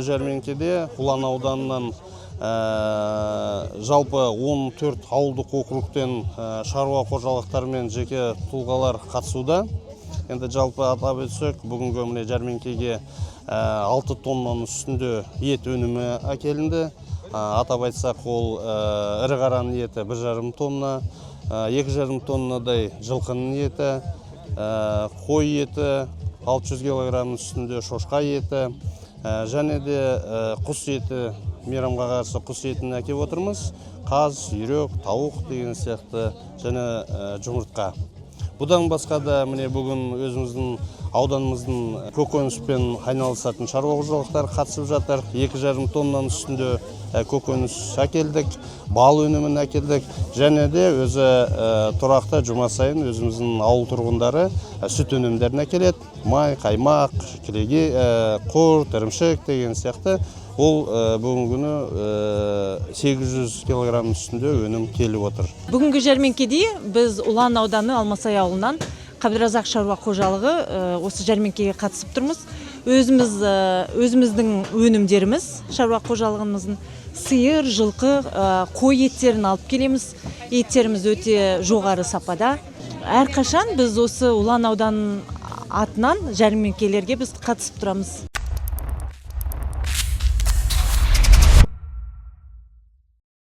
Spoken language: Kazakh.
жәрмеңкеде Ұлан ауданынан жалпы 14 ауылдық округтен шаруа қожалықтары мен жеке тұлғалар қатысуда. Енді жалпы атап өтсек, бүгінгі міне жәрмеңкеге 6 тоннаның үстінде ет өнімі әкелінді. Атап айтсақ, ол ірі қараның еті 1,5 тонна, 2,5 тоннадай жылқының еті, қой еті 600 килограммның үстінде, шошқа еті, және де құс еті, мейрамға қарсы құс етін әкеп отырмыз. Қаз, үйрек, тауық деген сияқты және жұмыртқа. Бұдан басқа да міне бүгін өзіміздің ауданымыздың көкөніспен айналысатын шаруа қожалықтары қатысып жатыр. 2,5 тоннаның үстінде көкөніс әкелдік, бал өнімін әкелдік және де өзі тұрақты жұма сайын өзіміздің ауыл тұрғындары сүт өнімдерін әкеледі. Май, қаймақ, кілеге, құрт, ірімшік деген сияқты. Ол бүгінгі күні 800 килограммның үстінде өнім келіп отыр. Бүгінгі жәрмеңкеде біз Ұлан ауданы Алмасай ауылынан Қабдыразақ шаруа қожалығы осы жәрмеңкеге қатысып тұрмыз. Өзіміздің өнімдеріміз, шаруа қожалығымыздың сиыр, жылқы, қой еттерін алып келеміз. Еттеріміз өте жоғары сапада. Әрқашан біз осы Ұлан ауданының атынан жәрмеңкелерге біз қатысып тұрамыз.